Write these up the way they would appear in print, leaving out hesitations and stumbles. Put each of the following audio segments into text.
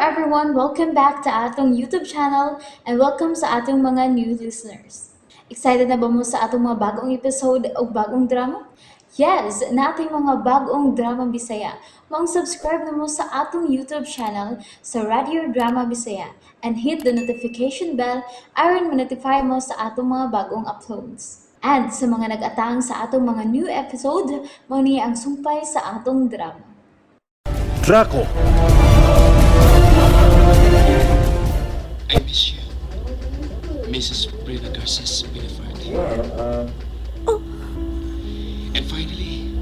everyone! Welcome back to atong YouTube channel and welcome sa atong mga new listeners. Excited na ba mo sa atong mga bagong episode o bagong drama? Yes, nating mga bagong drama Bisaya. Maong subscribe na mo sa atong YouTube channel sa Radio Drama Bisaya and hit the notification bell aron ma-notify mo sa atong mga bagong uploads. And sa mga nag-atang sa atong mga new episode, mao ni ang sumpay sa atong drama. Draco. I miss you, Mrs. Brina Garces Villafarte. And finally,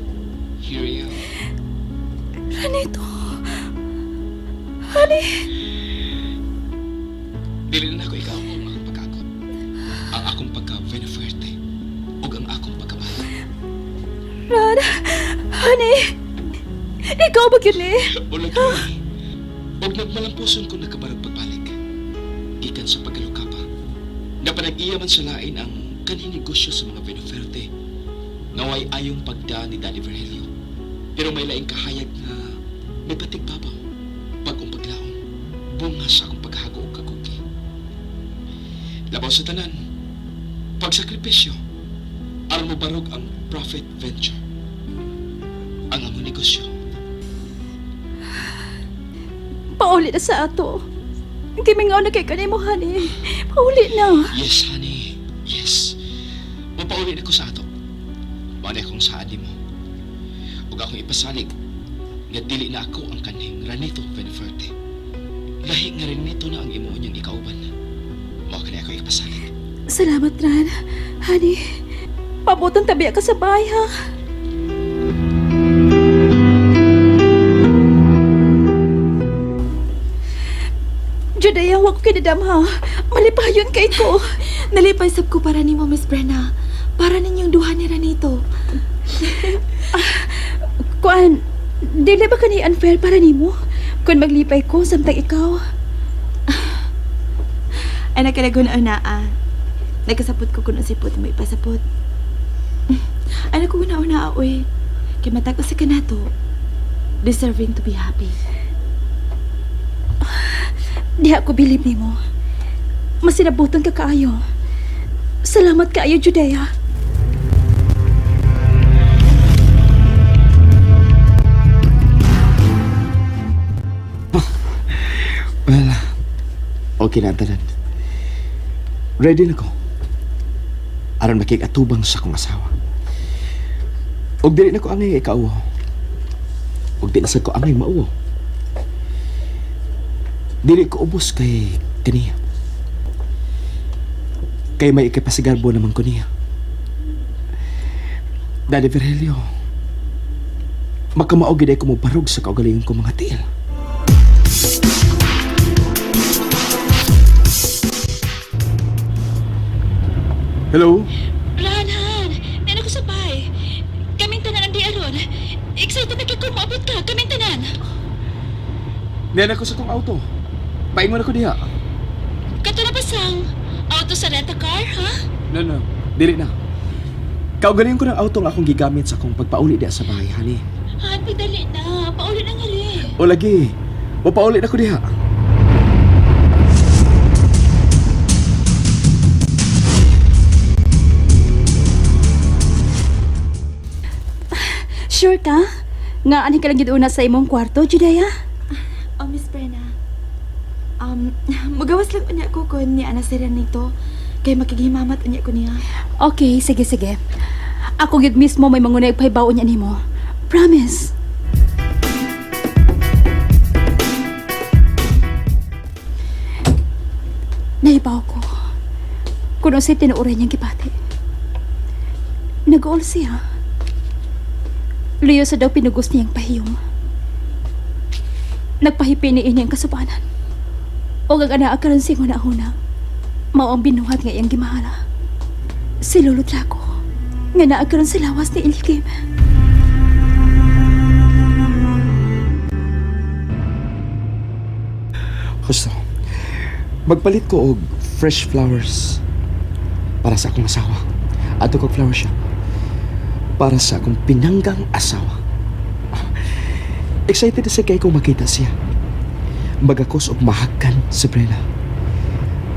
here I am. Ranito. Honey. Dili na nako ikaw ang akong pagkakot. Ang akong pagka-Villafarte ug ang akong pagkamahal. Ran. Honey. Ikaw ba yun eh? O lagi, ug nagmalampuson ko nakabarag pagbalik. Gikan sa pagkaluka pa. Napanag-iya man sa lain ang kanhing negosyo sa mga Villafarte. Ngaway ayong pagda ni Daddy Virgilio. Pero may laing kahayag nga may patigbabaw. Bagong paglaom. Bunga sa akong paghago og kagugi. Labaw sa tanan, pagsakripisyo, aron mo barog ang profit venture. Ang among negosyo. Pauli na sa ato. Gimingaw na kay kanimo, honey. Pauli na. Yes, honey. Yes. Mapauli na ko sa ato. Mao na akong saad mo. Ug akong ipasalig nga dili na ako ang kanhing Ranito Beneferte. Lahi nga Ranito na ang imo niyang ikauban. Mao kani ako ipasalig. Salamat, Ran. Honey, pabutan tabi ka sa bahay, ha? Judea, wa ko kinidam, ha? Malipayon kay ko. Nalipay sab ko para nimo, Miss Brenna. Para ninyong duha ni Ranito. Kuan, dili ba kani unfair para nimo? Kung maglipay ko samtang ikaw. Ay nakalagun-una ah. Nagkasapot ko kung usipot mo ipasapot. Ay nakuguna-una ah, uy. Kay matag usa ka nato. Deserving to be happy. Diha ko bilib nimo. Masinabutan ka kaayo. Salamat kaayo, Judea. Well, okay na ang tanan. Ready na ko. Aron makikatubang sa akong asawa. Og dili na ko angay ikauwo. Og di na sad ko angay mauwo. Dili ko ubos kay kaniya. Kay may ikapasigarbo naman ko niya. Daddy Virgilio, makamao gid ay ko mobarog sa kaugalingon ko mga tiil. Hello? Ranhan, nana ko sa bay. Kaming tanan ang di aron. Excited na kay kung maabot ka. Kaming tanan. Niyan ako sa kong auto. Paingon ako diha. Kato na basang auto sa rent a car, ha? No, no. Dili na. Kaugalingon ko ng auto nga akong gigamit sa akong pagpauli diha sa bahay, honey. Han, pagdali na. Pauli na nga rin. O lagi, mapauli na ko diha. Sure ka? Nga ani ka lang gid una sa imong kwarto, Judea? Oh, Miss Brenna. Magawas lang unya ko kun niya na si Ranito. Kay makigimamat unya ko niya. Okay, sige, sige. Ako gid mismo may mangunay pahibaw niya nimo. Promise. Nahibaw ko. Kung unsay tinuoray niyang gibati. Nag-uol siya. Luyo sa daw pinugos niyang pahiyom. Nagpahipi ni ini ang kasubanan. O ang anaa karon sing huna-huna. Mao ang binuhat nga iyang gimahala. Si Lolo Draco, nga naa karon sa lawas ni Ilkim. Gusto, magpalit ko og fresh flowers para sa akong asawa. Ato kog flower shop para sa akong pinanggang asawa. Excited na sa kay kong makita siya. Magakos og mahagkan si Brena.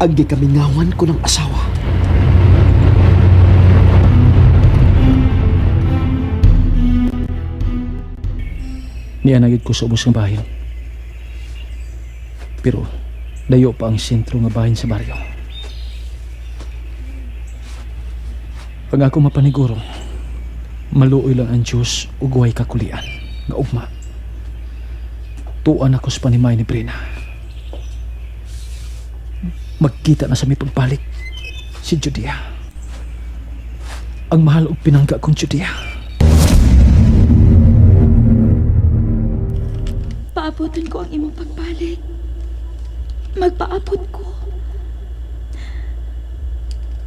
Ang gikamingawan ko ng asawa. Niya nagyud ko sa ubos nga bahin. Pero layo pa ang sentro nga bahin sa baryo. Pag ako mapaniguro, maluoy lang ang Diyos ug way kakulian nga ugma. Tuan ako sa panimay ni Brina. Magkita na sa may pagbalik si Judea. Ang mahal og pinangga kong Judea. Paabotin ko ang imong pagbalik. Magpaabot ko.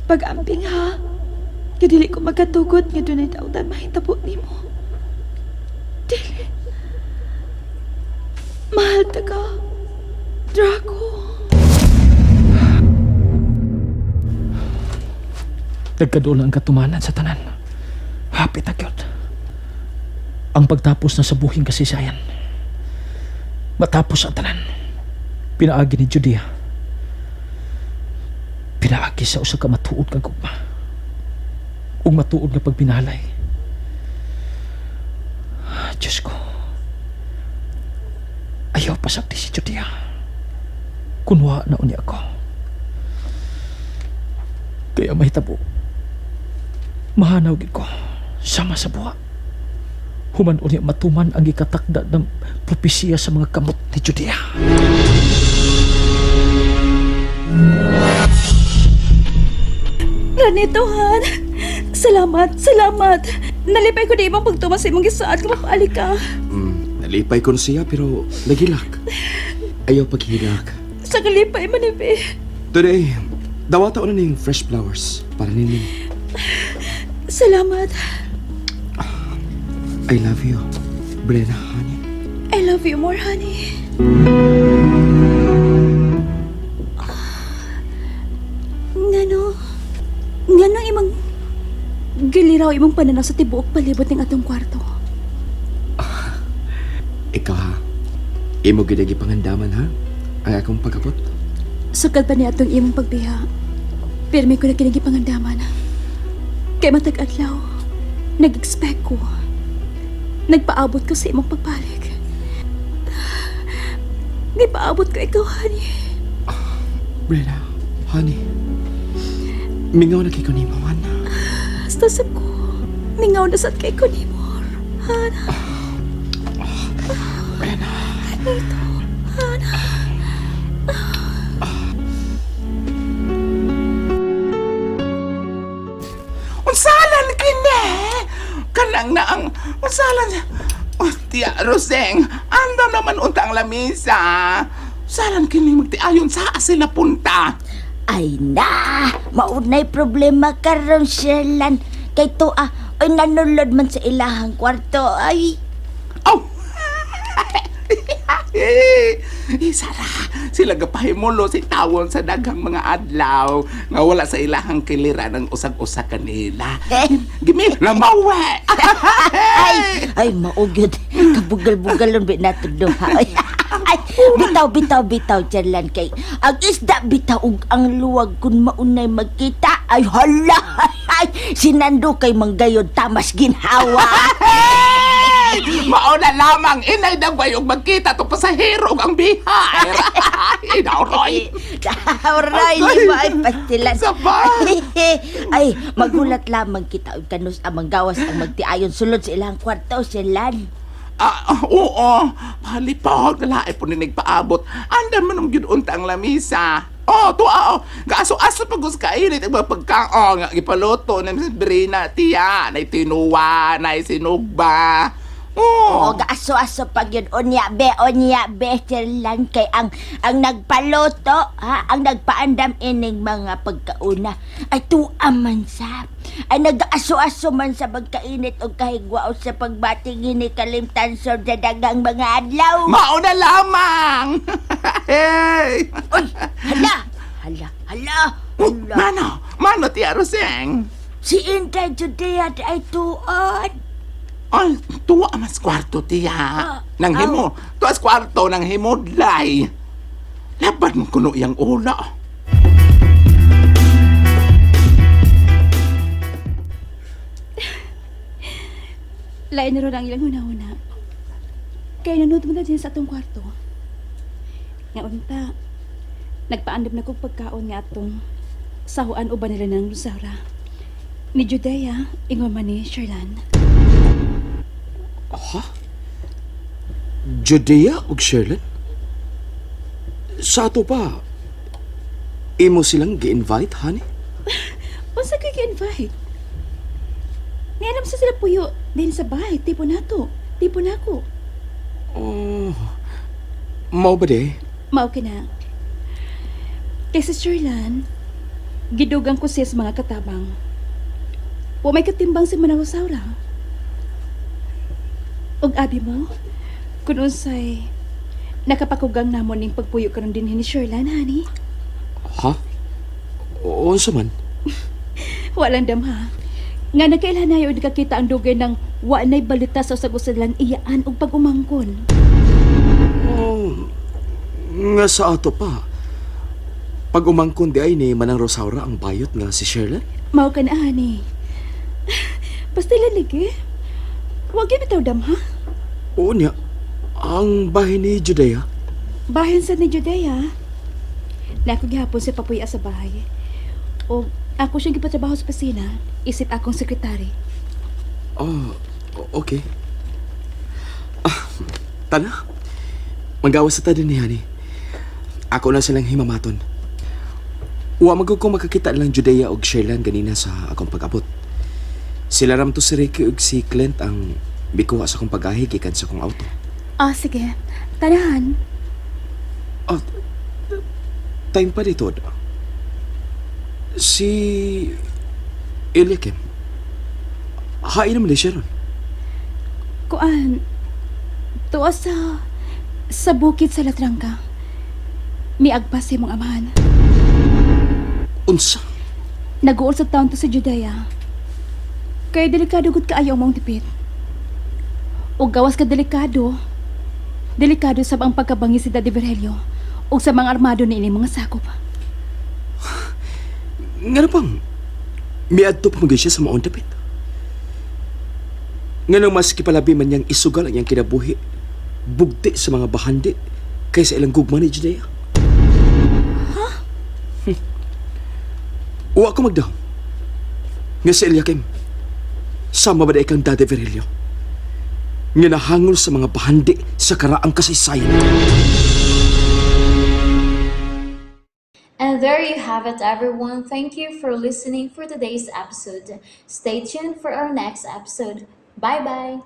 Pag-amping ha. Kadili ko magkatugot nga dunay dautan mahitabo nimo. Dili. Mahal ta ka. Draco. Nagkadool ang katumanan sa tanan. Hapit na gyud. Ang pagtapos na sa buhing kasaysayan. Matapos ang tanan. Pinaagi ni Judea. Pinaagi sa usa ka matuod nga gugma. Ug matuod nga pagpinalay. Diyos ko. Ayaw pasagdi si Judea. Kunwa na unya ako. Kaya mahitabo. Mahanaw gid ko sama sa buwa. Human unya matuman ang gikatakda ng propesiya sa mga kamot ni Judea. Ganito, Han. Salamat, salamat. Nalipay ko na imong pagtuman sa imong gisaad nga mapaali ka. Nalipay ko na siya pero nagilak. Ayaw paghilak. Sa kalipay man, eh. Today, dawata ko na ning fresh flowers para ninyo. Salamat. I love you, Brena, honey. I love you more, honey. Ngano? Ngano imong giliraw imong pananaw sa tibuok palibot ng atong kwarto? Ikaw ha, imo gid ang gipangandaman ha? Ay akong pagkabot. Sukad pa ni atong imong pagbiha. Pirmi ko na kinigi pangandaman. Kay matag adlaw, nag-expect ko. Nagpaabot ko sa imong pagbalik. Nagpaabot ko ikaw, honey. Brena, honey. Mingaw na kay ko nimo, han. Basta sab ko, mingaw na sad kay ko ni Mor. Hana. Brena. Ito, Hana. Unsalan kini? Kanang na ang unsalan. Oh, tiya Roseng, ando naman unta ang lamisa. Unsalan kini magtiayon sa sila punta? Ay na, maunay problema karon Sherlan. Kay tuwa, ay nanulod man sa ilahang kwarto. Ay, Oh! Eh, Sara, sila gapahimulo si tawon sa daghang mga adlaw nga wala sa ilahang kilira ng usag-usa kanila. Gimi, lamawe! ay, ay, maugyod. Kabugal-bugalon ba nato duha. Ay, ay, bitaw, bitaw, bitaw, Sherlan. Kay, ang isda bitaw ug ang luwag kun maunay magkita. Ay, hala! Ay, sinando kay manggayod tamas ginhawa. Hey! Mauna lamang, inay dagway ug magkita to pasahero ug ang bihay. Inauroy. Aray, di ba ay pastilan. Sabay. Ay, magulat lamang kita og kanus ang manggawas ang magtiayon sulod sa ilang kwarto silan. Ah, oo. Palipod, lae po ni nagpaabot. Andan man ang gyud unta ang lamisa. Oh, tuwa oh. Gaaso-aso pag us kainit ang mga pagkaon nga gipaluto ni Mrs. Brina tiya, nay tinuwa, nay sinugba. Oo, Oh. gaaso-aso pag yun. Unya be, silan kay ang nagpaluto, ha, ang nagpaandam ining mga pagkauna ay tuwa man sa. Ay nag-aso-aso man sa pagkainit o kahigwa o sa pagbating ini kalimtan sa dagang mga adlaw. Mauna lamang. Hey. Uy, hala, hala, hala, Oh, hala. mano, mano tiya Roseng. Si Inday Judea di ay tuod. Ay, tuwa mas kwarto tiya. Ah, Nang himo, tuwa mas kwarto nang himudlay. Laban mo kuno iyang ulo. Lain na ron ang ilang huna-huna. Kaya nanood mo na din sa atong kwarto. Nga unta, nagpaandam na kong pagkaon nga atong sahuan uban nila ng Rosaura. Ni Judea, ingon man ni Sherlan. Ha? Judea ug Sherlyn? Sa ato pa, imo silang gi-invite, honey? Unsa kay gi-invite? Nialam sa sila puyo din sa bahay, tipo nato, tipo nako. Oh, mao ba di? Mao kina. Kay si Sherlan, gidugang ko siya sa mga katabang. Wa may katimbang si Manang Rosaura. Og abi mo, kung unsay nakapakugang namo ning pagpuyo karon dinhi ni Sherlan, honey. Ha? Unsa man? Walang damha. Nga nakailhan na yun nakakita ang dugay ng wa na'y balita sa usag-usadlan iyaan og pag-umangkon. Oh, nga sa ato pa. Pag umangkon di ay ni Manang Rosaura ang bayot nga si Sherlyn? Mao ka na, honey. Basta lalig eh. Huwag yun bitaw damha. Oo niya. Ang bahay ni Judea. Bahin sa ni Judea. Nako gihapon siya papuya sa bahay. O ako siyang gipatrabaho sa pasina, isip akong sekretary. Oh, okay. Ah, tana. Magawas sa ta din ni Honey. Ako na silang himamaton. Uwa magud ko makakita lang Judea og Sherlan ganina sa akong pag-abot. Sila ram to si Ricky ug si Clint ang mikuha sa akong pagahi gikan sa akong auto. Ah, sige. Tanahan. Oh, time pa dito. Si Eliakim. Hain naman di siya ron. Kuan. Tuwa sa bukid sa Latrangka. Miagpas sa imong amahan. Unsa? Naguol sa taon to sa Judea. Kaya delikado gud kaayo ang maong tipit. O gawas ka delikado. Delikado sab ang pagkabangi si Daddy Virgilio ug sa mga armado ni ini mga sakop. Nga na pang, miadto pa magyud siya sa maong dapit. Nga nang mas kipalabi man niyang isugal ang iyang kinabuhi, bugti sa mga bahandi, kaysa ilang gugma ni Judea. Ha? Uwa ko magdaw. Nga si Eliakim, sama ba na ikang Daddy Virilio? Nga nahangol sa mga bahandi sa karaang kasaysayan. And there you have it, everyone. Thank you for listening for today's episode. Stay tuned for our next episode. Bye bye.